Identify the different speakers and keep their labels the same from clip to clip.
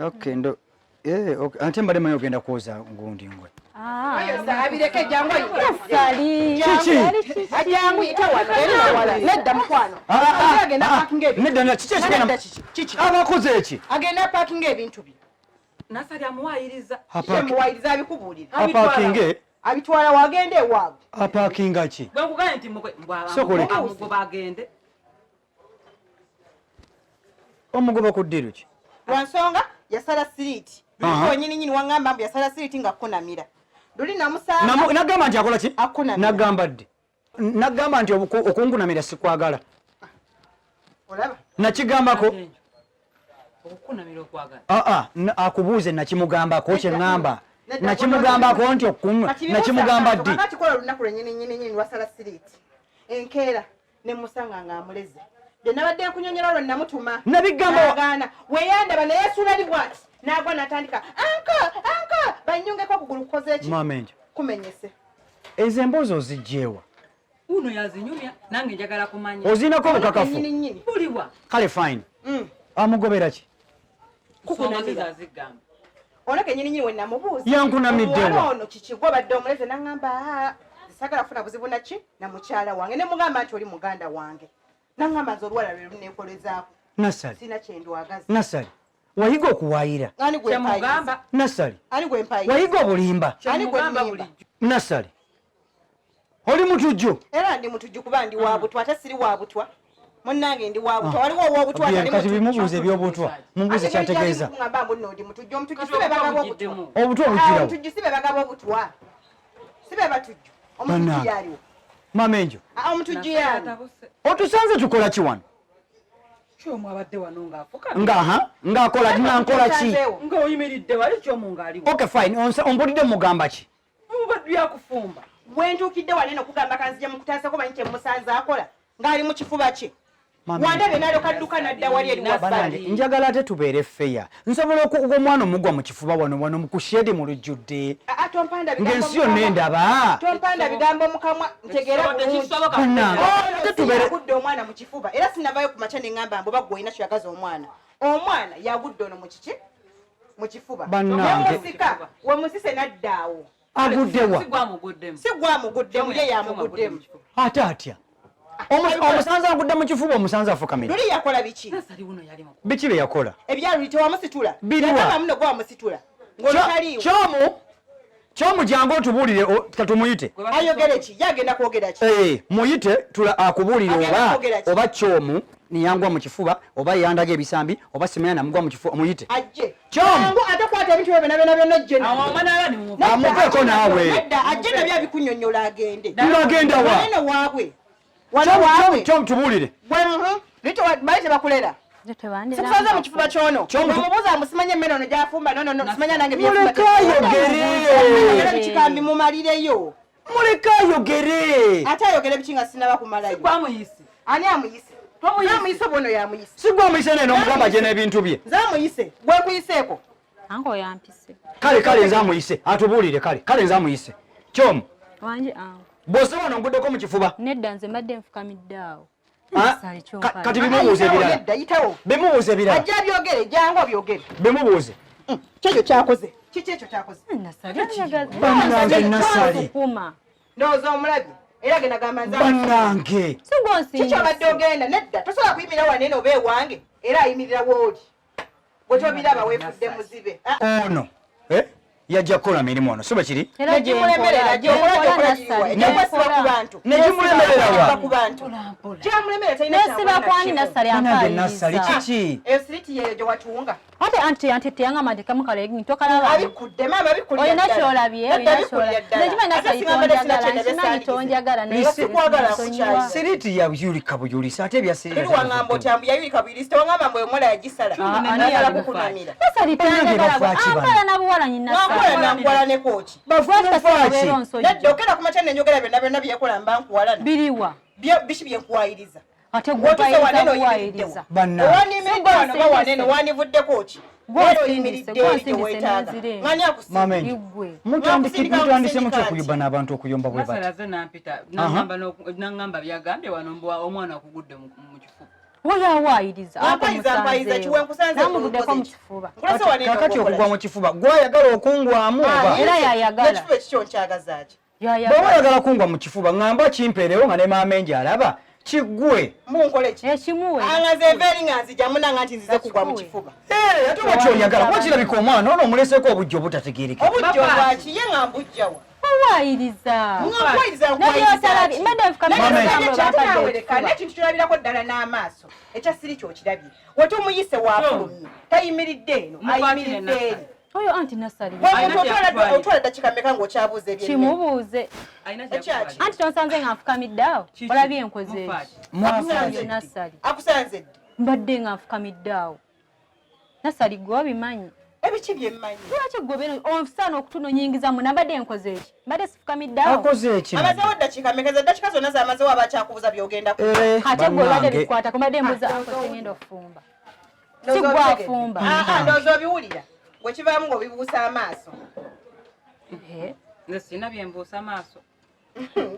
Speaker 1: Okay, ndo eh okay. Ate mbadde manyi ogenda kwoza ngundi ngwe.
Speaker 2: Ah. Abireke jangu
Speaker 3: Sali.
Speaker 1: Kiki?
Speaker 2: Ajangu yita wano eri wala. Nedda mukwano.
Speaker 1: Ah, ah,
Speaker 2: Agenda
Speaker 1: ah,
Speaker 2: parking ebintu.
Speaker 1: Nedda na kiki ekigenda.
Speaker 2: Nedda kiki? Kiki?
Speaker 1: Abakoze eki?
Speaker 2: Agenda parking ebintu bye.
Speaker 4: Nasali amuwayiriza.
Speaker 2: Amuwayiriza abikubuulira.
Speaker 1: Apakinge.
Speaker 2: Abitwala wagenda ewaabwe.
Speaker 1: Apakinga ki?
Speaker 4: Gwe nkugambye nti
Speaker 1: Sokoleke.
Speaker 4: amugoba agende.
Speaker 1: Omugoba ku ddiru ki?
Speaker 2: Lwa nsonga yasala siriiti.
Speaker 1: Aha.
Speaker 2: Luli nyini nyini wangamba mbu yasala siriiti nga akkunamira. Luli namusanga.
Speaker 1: Nagamba nti akola ki?
Speaker 2: Akkunamira.
Speaker 1: Nagamba ddi? Nagamba nti okunkunamira sikwagala.
Speaker 2: Olaba?
Speaker 1: Nakigambako.
Speaker 4: Okukunamira okwagala.
Speaker 1: Aa, akubuuze nakimugambako kye ŋŋamba.
Speaker 2: Nedda,
Speaker 1: Nakimugambako nti
Speaker 2: Kati bibuuza
Speaker 1: nakimugamba
Speaker 2: akantu,
Speaker 1: ddi?
Speaker 2: Kakati kola olunaku lwennyini nyini nyini lwasala siriiti. Enkeera ne musanga ng'amuleze. Bye nabadde nkunyonyola lwe namutuma.
Speaker 1: Nabigamba wa-
Speaker 2: N'agaana. Weeyandaba naye yesuula li bw'ati. N'agwa n'atandika anko anko bannyungeko okugulu kukoze ki?
Speaker 1: Maama enjo.
Speaker 2: Kumenyese.
Speaker 1: Ezo emboozi oziggyeewa?
Speaker 4: Uno yazinyumya nange njagala kumanya.
Speaker 1: Ozirinako obukakafu?
Speaker 2: Nyini nyini.
Speaker 4: Buliwa.
Speaker 1: Kale fine. Amugobera ki?
Speaker 4: Nsonga ze zazigamba.
Speaker 2: Ono kennyini nyini we namubuuza.
Speaker 1: Yankunamidde wa?
Speaker 2: Omuwala ono kiki gwe obadde omuleze n'aŋŋamba "Ah, sagala kufuna buzibu naki na mukyala wange ne mugamba nti oli muganda wange. N'aŋŋamba nze oluwala lwe luneekolezaako.
Speaker 1: Nassali.
Speaker 2: Sirina kye ndwagaza.
Speaker 1: Nassali. Wayiga okuwaayira.
Speaker 2: Ani gwe mpaayiriza?
Speaker 4: Kyemugamba.
Speaker 1: Nassali.
Speaker 2: Ani gwe mpaayiriza?
Speaker 1: Wayiga obulimba.
Speaker 2: Ani gwe
Speaker 4: Kyemugamba
Speaker 2: nnimba?
Speaker 4: bulijjo.
Speaker 1: Nassali. Oli mutujju.
Speaker 2: Era ndi mutujju kuba ndi wa butwa ate siri wa butwa. Munnange ndi wa butwa. Waliwo ow'obutwa
Speaker 1: Bye,
Speaker 2: atali
Speaker 1: kati
Speaker 2: mutujju.
Speaker 1: bimubuuze eby'obutwa. Mubuuze
Speaker 2: Ate gyali
Speaker 1: kyategeeza.
Speaker 2: kungamba mbu nno ndi mutujju. Omutujju
Speaker 4: Kati
Speaker 2: si be bagaba
Speaker 4: obutwa
Speaker 2: obutwa.
Speaker 4: bugiddemu.
Speaker 1: Obutwa
Speaker 2: Ah,
Speaker 1: bugirawo.
Speaker 2: omutujju si be bagaba obutwa. Si be batujju. Omutujju
Speaker 1: Bannange.
Speaker 2: yaliwo.
Speaker 1: Maama enjo.
Speaker 2: Ah, omutujju
Speaker 4: Nasali
Speaker 2: yani.
Speaker 4: atabuse.
Speaker 1: Otusanze tukola ki wano?
Speaker 4: Kyomu abadde wano ng'afuka.
Speaker 1: Nga ha? Ng'akola nga nkola ki?
Speaker 2: Tusanzeewo.
Speaker 4: Ng'oyimiridde wali kyomu ng'aliwo.
Speaker 1: Okay fine. Ompulidde mugamba ki?
Speaker 4: Mubadde byakufumba.
Speaker 2: We ntuukidde wano eno okugamba kanzije mukutaasako manyi kye musanze akola ng'ali mu kifuba kye.
Speaker 1: Maama
Speaker 2: Wandabye n'alyoka adduka n'adda wali eri
Speaker 1: Banange
Speaker 2: wabbali.
Speaker 1: njagala ate tubeere feya. Nsobola omwana omugwa mu kifuba wano wano mu kushedi mu lujjudde.
Speaker 2: Ah, ah, tompanda bigambo
Speaker 1: Ng'ensi yonna
Speaker 2: mu kamwa.
Speaker 1: endaba.
Speaker 2: Tompanda bigambo mu kamwa ntegeera
Speaker 4: Ekisobo
Speaker 2: bulungi.
Speaker 4: tekisoboka.
Speaker 1: Bannange
Speaker 2: Ono
Speaker 1: ate
Speaker 2: si
Speaker 1: tubeere
Speaker 2: yagudde omwana mu kifuba era sinavayo ku makya ne ŋŋamba mbu oba gwe olina kyoyagaza omwana. Omwana yagudde ono mu kiki? Mu kifuba.
Speaker 1: Bannange.
Speaker 2: Ne musika, we musise n'adda awo.
Speaker 1: Agudde wa?
Speaker 4: Si gwamuguddemu.
Speaker 2: Si gwamuguddemu, ye yamuguddemu.
Speaker 1: Ate atya? Omusanze agudde mu kifuba, omusanze afukamira.
Speaker 2: Luli yakola biki?
Speaker 4: Nasali wuno yali mukulu.
Speaker 1: Biki bye yakola?
Speaker 2: Ebyaluli tewamusitula.
Speaker 1: Biriwa?
Speaker 2: Yagamba muno gwamusitula. Ng'olutaliiwo.
Speaker 1: Kyomu jangu otubuulire katumuyite.
Speaker 2: Ayogere ki? Ye agenda kwogera ki?
Speaker 1: Muyite tula akubuulire
Speaker 2: Agenda
Speaker 1: oba
Speaker 2: kwogera ki?
Speaker 1: oba kyomu niyangwa mu kifuba oba yandaga ebisambi oba simanya namugwa mu kifuba muyite.
Speaker 2: Ajje.
Speaker 1: Kyomu.
Speaker 2: Jangu ate kwata ebintu byo byonna byonna byonna ojje nabyo.
Speaker 4: Awo omwana aba ni muvu.
Speaker 2: Nedda,
Speaker 1: Amuveeko
Speaker 2: ajje
Speaker 1: naawe.
Speaker 2: nabyo. Nedda, ajje nabyo abikunyonnyola agende.
Speaker 1: Ng'agenda wa?
Speaker 2: Wano eno waabwe. Wano
Speaker 1: Kyomu,
Speaker 2: waabwe.
Speaker 1: kyomu tubuulire.
Speaker 2: Gwe, Lito bali tebakulera.
Speaker 3: Nze tebandera.
Speaker 2: Sikusanze mu kifuba ky'ono.
Speaker 1: Kyomu
Speaker 2: Omubuuza mbu simanya emmere ono gy'afumba, no, no, no, simanya nange by'afumba.
Speaker 1: Muleke ayogere.
Speaker 2: Ayogere biki kambi mumalireyo.
Speaker 1: Muleke ayogere.
Speaker 2: Ate ayogere biki nga sinnaba kumalayo?
Speaker 4: Gwamuyise.
Speaker 2: Ani amuyise?
Speaker 4: Tomuyise.
Speaker 2: Amuyise bwono yamuyise.
Speaker 1: Si gwamuyise neno omugamba gye n'ebintu bye.
Speaker 2: Nze amuyise. Gwe nkuyiseeko.
Speaker 3: Anko yampise.
Speaker 1: Kale kale nze amuyise atubuulire kale kale nze amuyise. Kyomu.
Speaker 3: Wangi anko.
Speaker 1: Bw'ose wano nguddeko mu kifuba.
Speaker 3: Nedda nze mbadde nfukamidde awo.
Speaker 1: Ah,
Speaker 3: Nasali kyompala.
Speaker 1: kati bimubuuze ebirala.
Speaker 2: Nedda, yitawo.
Speaker 1: Bimubuuze ebirala.
Speaker 2: Ajja abyogere, jangu abyogere.
Speaker 1: Bimubuuze.
Speaker 2: Kyekyo kyakoze. Kiki ekyo kyakoze?
Speaker 3: Nasali anjagaza.
Speaker 1: Bannange Nasali.
Speaker 3: Nsukuma.
Speaker 2: Ndowooza omulabye. Era agenda gamba nze amuyise.
Speaker 1: Bannange.
Speaker 3: Si gw'onsinze.
Speaker 2: Kiki obadde ogenda? Nedda, tosobola kuyimirira wano eno oba ewange. Era ayimirira w'oli. Bwe tobiraba weefudde muzibe. Ah,
Speaker 1: Ono. Yajja kukola mirimu ono, si bwe kiri?
Speaker 3: Era
Speaker 2: Negimulemerera,
Speaker 3: gyenkola,
Speaker 2: gyokola, gyokola
Speaker 3: gyenkola
Speaker 2: giriwa.
Speaker 3: Nasali,
Speaker 2: Eky'okwesiba ku
Speaker 3: gyenkola.
Speaker 2: bantu.
Speaker 1: Negimulemerera wa?
Speaker 2: Eky'okwesiba ku bantu. Gyamulemerera talina
Speaker 3: Nesiba
Speaker 2: kyakola
Speaker 3: kwani
Speaker 2: nakyo.
Speaker 3: Nasali
Speaker 1: Bannange Nasali
Speaker 3: ampaayiriza.
Speaker 1: kiki?
Speaker 2: Eyo siriti yeeyo gye watunga.
Speaker 3: Ate anti anti teyangamba nti kamukala tokalaba.
Speaker 2: Abikudde, maama abikulira
Speaker 3: Olina
Speaker 2: ddala.
Speaker 3: ky'olabye,
Speaker 2: Nedda,
Speaker 3: olina
Speaker 2: abikulira
Speaker 3: ky'olabye.
Speaker 2: ddala.
Speaker 3: Nze nkimanyi
Speaker 2: Ate
Speaker 3: Nasali
Speaker 2: singa mbadde sina
Speaker 3: tonjagala,
Speaker 2: kye ndabye
Speaker 3: nkimanyi
Speaker 2: sandikize.
Speaker 3: tonjagala naye
Speaker 2: Sikwagala
Speaker 3: nsonyiwa.
Speaker 2: nkukyaye.
Speaker 1: Siriti yayulika buyulisi ate ebya siriti.
Speaker 2: Luli wangamba otya mbu yayulika buyulisi, tewangamba mbu omuwala yagisala.
Speaker 4: Ah,
Speaker 3: ani
Speaker 2: Ayagala
Speaker 3: yali
Speaker 2: kukunamira.
Speaker 3: Nasali
Speaker 1: Bannange
Speaker 3: tanjagala
Speaker 1: bafa ki bano?
Speaker 3: ampala na buwala nyina
Speaker 2: Nankuwala nankuwala ne kooki.
Speaker 1: Bafa ki?
Speaker 2: Nedda okera ku makya ne njogera byonna byonna byekola mba nkuwalana.
Speaker 3: Biriwa.
Speaker 2: Biki bye nkuwayiriza?
Speaker 3: Ate
Speaker 2: Bw'otuuse
Speaker 3: gwe
Speaker 2: wano eno
Speaker 3: mpayiriza
Speaker 2: oyimiriddewo.
Speaker 3: buwayiriza.
Speaker 1: Bannange.
Speaker 2: Owanimiridde wano oba wano eno wanivuddeko ki?
Speaker 3: Gwe
Speaker 2: Wano
Speaker 3: onsindise,
Speaker 2: oyimiridde
Speaker 3: gwe
Speaker 2: eri gye
Speaker 3: onsindise
Speaker 2: weetaaga.
Speaker 3: n'enzira eno.
Speaker 2: Ng'ani akusinga?
Speaker 1: Maama enjo.
Speaker 3: Igwe.
Speaker 2: Nakusindika,
Speaker 1: Mutandise mutya
Speaker 2: nkusindika
Speaker 1: okuyumba n'abantu okuyomba bwe
Speaker 4: Nasali
Speaker 1: bati?
Speaker 4: azze n'ampita, n'angamba byagambye wano mbu omwana akugudde mu kifuba.
Speaker 3: Oyo awaayiriza.
Speaker 2: Ampayiza, mpayiza ki? Wenkusanze
Speaker 3: Namuguddeko mu
Speaker 2: nkoze ki?
Speaker 3: kifuba.
Speaker 2: Nkulase wano eno
Speaker 1: Kakati
Speaker 2: ng'okola
Speaker 1: okugwa
Speaker 2: ki?
Speaker 1: mu kifuba gwayagala okungwamu oba
Speaker 3: Era yayagala.
Speaker 2: N'ekifuba ekikyo nkyagaza ki?
Speaker 1: Bw'oba
Speaker 3: Yayagala.
Speaker 1: oyagala kungwa mu kifuba, ŋŋamba kimpeerewo nga ne maama enje alaba kiggwe.
Speaker 2: Munkole ki?
Speaker 3: Ekimuwe.
Speaker 2: Angaze enva eri nga nzijamu nanga nti nzize kugwa mu kifuba.
Speaker 1: Eh, ate oba kyoyagala kuba kirabika omwana ono omuleseeko obujja obutategeereka.
Speaker 2: Obujja obwaki? Ye nga mbujjawa?
Speaker 3: Owaayiriza.
Speaker 2: Nga nkwayiriza.
Speaker 3: Nabyotalabye. Mbadde nfukamidde
Speaker 1: Mama,
Speaker 3: omugambo bampadde
Speaker 2: Naye
Speaker 3: ekifuba.
Speaker 2: ekintu kyolabirako ddala n'amaaso ekya siri kyokirabye, wetumuyise wafulumye, tayimiridde eno,
Speaker 4: Mukwatire
Speaker 2: ayimiridde eri.
Speaker 3: Oyo anti Nassali.
Speaker 2: Omuntu
Speaker 4: Alina kyakutwalira.
Speaker 2: otwala ddakiika mmeka ng'okyabuuza ebyemmere?
Speaker 3: Kimubuuze.
Speaker 4: Alina
Speaker 2: Ekyaki?
Speaker 4: kyakutwalira.
Speaker 3: Anti tonsanze nga nfukamidde awo.
Speaker 4: Kiki?
Speaker 3: Olabye enkoze eki?
Speaker 4: Mufaaki.
Speaker 1: Mwafaaki.
Speaker 3: Oyo Nassali.
Speaker 2: Akusanze ddi?
Speaker 3: Mbadde nga nfukamidde awo. Nassali gwe obimanyi.
Speaker 2: Ebiki byemmanyi?
Speaker 3: Lwaki gwe obeera osaana okutunonyingiza mu nambadde enkoze eki? Mbadde sifukamidde awo.
Speaker 1: Akoze eki?
Speaker 2: Amazeewo ddakiika mmeka? Ze ddakiika zonna zamazeewo aba akyakubuuza byogenda ku
Speaker 1: Eh,
Speaker 3: Ate gwe obadde
Speaker 1: bannange.
Speaker 3: bikwatako, mbadde mbuuza anko kyengenda okufumba. Si gwe afumba.
Speaker 2: Ndowooza obiwulira gwe kivaamu ng'obibuusa amaaso.
Speaker 3: Eh.
Speaker 4: Nze sirina bye mbuusa maaso.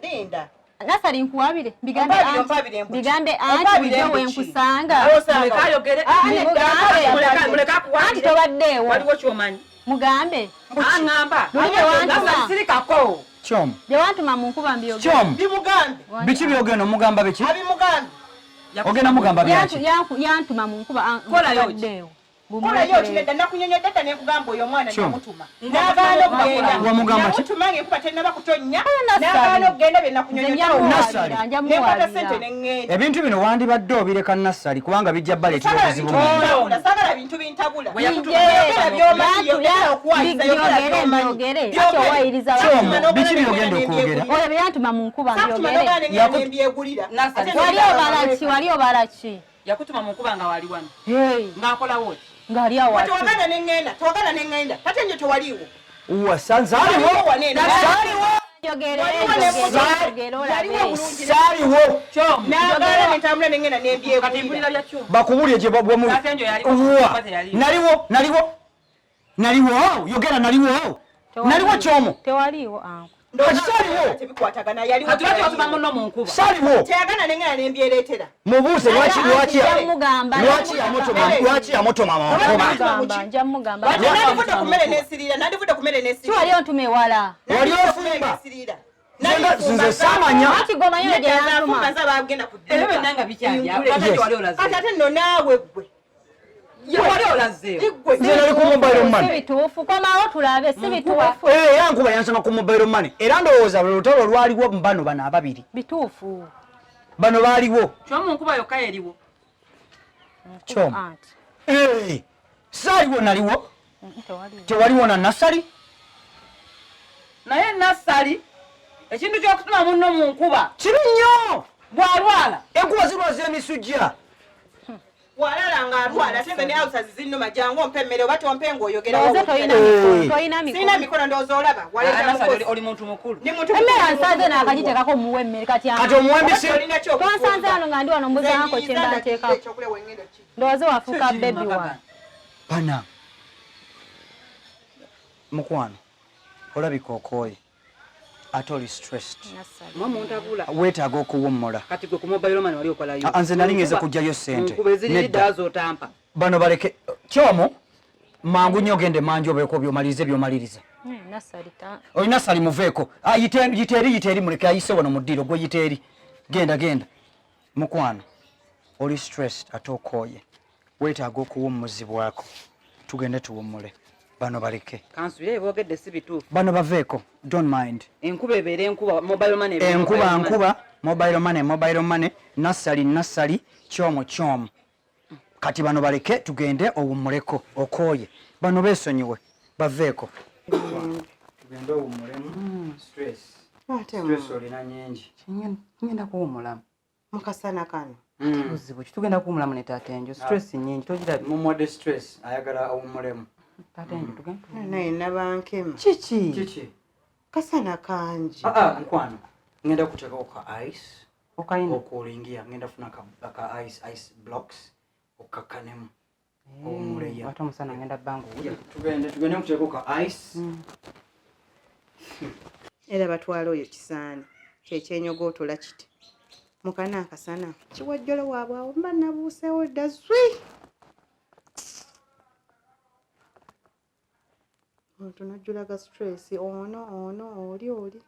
Speaker 2: Linda.
Speaker 3: Nassali nkuwabire bigambe
Speaker 2: Ompabire,
Speaker 3: anti
Speaker 2: ompabire embuki.
Speaker 3: bigambe anti
Speaker 2: Ompabire
Speaker 3: bulijjo
Speaker 2: embuki.
Speaker 3: wenkusanga.
Speaker 2: Osanga.
Speaker 4: Muleke ayogere.
Speaker 3: Ah, mugambe.
Speaker 4: Muleke akuwabire.
Speaker 3: Anti tobaddeewo.
Speaker 4: Waliwo kyomanyi.
Speaker 3: Mugambe.
Speaker 4: Aŋŋamba.
Speaker 3: Luli bye wantuma.
Speaker 4: Nassali sirikako.
Speaker 1: Kyomu.
Speaker 3: Bye wantuma mu nkuba mbyogere.
Speaker 1: Kyomu.
Speaker 2: Bimugambe.
Speaker 1: Biki byogenda omugamba biki?
Speaker 2: Abimugambe.
Speaker 1: Ogenda mugamba byaki?
Speaker 3: Yantuma mu nkuba
Speaker 4: Kolayo ki?
Speaker 3: nkubaddeewo.
Speaker 2: Kolayo ki? Nedda, nakunyonyodde dda nenkugamba oyo omwana
Speaker 1: Kyo.
Speaker 2: namutuma n'agaana okugenda.
Speaker 1: Wamugamba ki?
Speaker 2: Namutuma ng'enkuba tennaba kutonnya,
Speaker 3: Nassali.
Speaker 2: n'agaana okugenda bye
Speaker 3: Nze
Speaker 2: nakunyonyodde.
Speaker 1: Nassali.
Speaker 3: njamuwabira,
Speaker 2: Nenkwata sente
Speaker 3: njamuwabira.
Speaker 2: neŋŋenda.
Speaker 1: Ebintu bino wandibadde obireka Nassali kubanga bijja baleetera
Speaker 2: Saagala
Speaker 1: obuzibu
Speaker 2: bintu
Speaker 1: mu nda.
Speaker 2: bintabula, saagala bintu bintabula.
Speaker 4: Bwe yakutuma
Speaker 2: Yogera by'omanyi, yogera okuwayiza, yogera
Speaker 3: Byogere,
Speaker 2: by'omanyi.
Speaker 3: byogere.
Speaker 2: Byogere.
Speaker 3: Ate owayiriza
Speaker 1: Kyomu,
Speaker 3: abantu.
Speaker 1: biki byogenda okwogera?
Speaker 3: Oyo bye yantuma mu nkuba
Speaker 2: Saakutuma
Speaker 3: mbyogere.
Speaker 2: n'ogaana neŋŋenda nembyegulira.
Speaker 4: Nassali.
Speaker 2: Ate
Speaker 3: Wali
Speaker 2: n'ogamba
Speaker 3: obala ki? Wali obala ki?
Speaker 4: Yakutuma mu nkuba nga wali wano.
Speaker 3: Hey,
Speaker 4: Ng'akolawo ki?
Speaker 3: ng'ali awo
Speaker 2: Gwe
Speaker 3: ati.
Speaker 2: tewagaana neŋŋenda, tewagaana neŋŋenda. Ate nyo tewaliiwo.
Speaker 1: Saaliwo.
Speaker 2: Waliwo wano eno.
Speaker 1: Saaliwo.
Speaker 3: Njogere,
Speaker 2: Waliwo
Speaker 3: njogere,
Speaker 2: ne-
Speaker 3: njogere, olabe.
Speaker 2: Yaliwo bulungi.
Speaker 1: Saaliwo.
Speaker 4: Kyomu.
Speaker 2: N'agaana nentambula neŋŋenda
Speaker 4: Kati mpulira
Speaker 2: nembyegulira.
Speaker 4: bya kyomu.
Speaker 1: Bakubulye gye bwamuli.
Speaker 4: Ate njo yaliwo.
Speaker 1: Wa.
Speaker 4: Teyaliwo.
Speaker 1: Naliwo, naliwo. Naliwo, yogera naliwo. Naliwo kyomu.
Speaker 3: Tewaliiwo anko.
Speaker 1: Kati saaliwo.
Speaker 2: Tebikwatagana, yaliwo.
Speaker 4: Kati lwaki watuma munno mu nkuba?
Speaker 1: Saaliwo.
Speaker 2: Teyagaana neŋŋenda nembyereetera.
Speaker 1: Mubuuze lwaki lwaki
Speaker 3: Njamugamba.
Speaker 1: lwaki yamutuma lwaki yamutuma mu nkuba.
Speaker 3: Njamugamba, njamugamba.
Speaker 2: Lwaki nandivudde ku mmere n'ensiriira, nandivudde ku mmere
Speaker 3: Ki
Speaker 2: n'ensiriira.
Speaker 3: wali ontuma ewala?
Speaker 1: Wali ofumba. Nze saamanya.
Speaker 3: Anti gwe omanyi gye yantuma.
Speaker 2: Nze abagenda ku
Speaker 4: Ebyo byonna nga bikyali. Ate
Speaker 1: Yes.
Speaker 4: wali olazeewo.
Speaker 2: Kati ate nno naawe ggwe.
Speaker 4: Ye wali olazeewo.
Speaker 2: Ggwe.
Speaker 1: Nze nali ku mobile
Speaker 3: Si
Speaker 1: money.
Speaker 3: bituufu. Komawo tulabe, si bituufu.
Speaker 1: Eh, era nkuba yansanga ku mobile money. Era ndowooza lwe lutalo lwaliwo mu bano bano ababiri.
Speaker 3: Bituufu.
Speaker 1: Bano baaliwo.
Speaker 4: Kyomu nkuba yokka eriwo.
Speaker 1: Kyomu.
Speaker 3: Anti.
Speaker 1: Eh, saaliwo naliwo.
Speaker 3: Tewaliiwo.
Speaker 1: Tewaliwo na Nassali.
Speaker 4: Naye Nassali ekintu ky'okutuma munno mu nkuba
Speaker 1: Kibi nnyo.
Speaker 4: bw'alwala
Speaker 1: Enkuba zirwaza emisujja.
Speaker 2: Walala ng'alwala ate nze ne ulcers zinnuma, jangu ompe emmere oba tompe ng'oyogera.
Speaker 3: Ndowooza tolina
Speaker 1: Eh.
Speaker 3: mikono, tolina
Speaker 2: Sirina
Speaker 3: mikono.
Speaker 2: mikono ndowooza olaba. Waleeta
Speaker 4: Ah, Nassali
Speaker 2: mukozi.
Speaker 4: oli muntu mukulu.
Speaker 2: Ndi muntu
Speaker 3: Emmere
Speaker 2: mukulu.
Speaker 3: ansanze naakagiteekako muwe emmere kati
Speaker 1: Kati omuwembisi
Speaker 2: Olina ky'okufumba.
Speaker 3: Tonsanze wano nga ndi wano mbuza
Speaker 2: Nze
Speaker 3: anko kye
Speaker 2: nyiiza
Speaker 3: mba
Speaker 2: ndagirira
Speaker 3: nteekako.
Speaker 2: ekyokulya wengenda okukirya.
Speaker 3: Ndowooza wafuuka
Speaker 4: Kiri
Speaker 3: baby
Speaker 4: maka
Speaker 3: wange.
Speaker 1: bana. Mukwano, olabika okooye ate oli stressed.
Speaker 3: Nassali.
Speaker 4: Mwe muntabula.
Speaker 1: Weetaaga okuwummula.
Speaker 4: Kati gwe ku mobile money wali okolayo.
Speaker 1: Ah, nze nali ngeze kuggyayo ssente.
Speaker 4: Nkuba eziri
Speaker 1: Nedda.
Speaker 4: dda z'otampa.
Speaker 1: Bano baleke kyomu mangu nnyo ogende manju obeeko byomalirize byomaliriza.
Speaker 3: Eh, Nassali ta.
Speaker 1: Olina Sali muveeko. Ah, yite yite eri yite eri muleke ayise wano mu ddiiro gwe yite eri. Genda genda. Mukwano, oli stressed ate okooye. Weetaaga okuwummuzibwako. Tugende tuwummule. Bano baleke.
Speaker 4: Kansubire boogedde si bituufu.
Speaker 1: Bano baveeko. Don't mind.
Speaker 4: Enkuba ebeera enkuba, mobile money ebeera
Speaker 1: Enkuba
Speaker 4: mobile money.
Speaker 1: nkuba, mobile money mobile money, Nassali Nassali, kyomu kyomu. Kati bano baleke tugende owummuleko okooye. Bano beesonyiwe baveeko. Tugende owummulemu. Stress.
Speaker 2: Ate
Speaker 1: Stress olina nnyingi.
Speaker 4: Ngenda kuwummulamu.
Speaker 2: mukasana kano.
Speaker 4: Buzibu ki? Tugenda kuwummulamu ne taata Enjo. Stress nnyingi togirabye.
Speaker 1: Mumuwadde stress ayagala awummulemu.
Speaker 4: Taata Enjo tugende.
Speaker 2: Naye nabankema.
Speaker 4: Kiki?
Speaker 1: Kiki?
Speaker 2: Kasana kangi.
Speaker 1: Ah, ah, mukwano. Ngenda kuteekako ka ice
Speaker 4: Okayina.
Speaker 1: okulingia. Ngenda funa ka, ka ice ice blocks okakkanemu. Owummule ya.
Speaker 4: Ate omusana ngenda bbanga owulire.
Speaker 1: Tugende tugende nkuteekako ka ice.
Speaker 2: Era batwala oyo kisaani kyekyenyogootola kiti. Mukana akasana kiwajjolo waabwe awo mba nabuuseewo dda zwi. Otunajjulaga stress ono ono oli oli.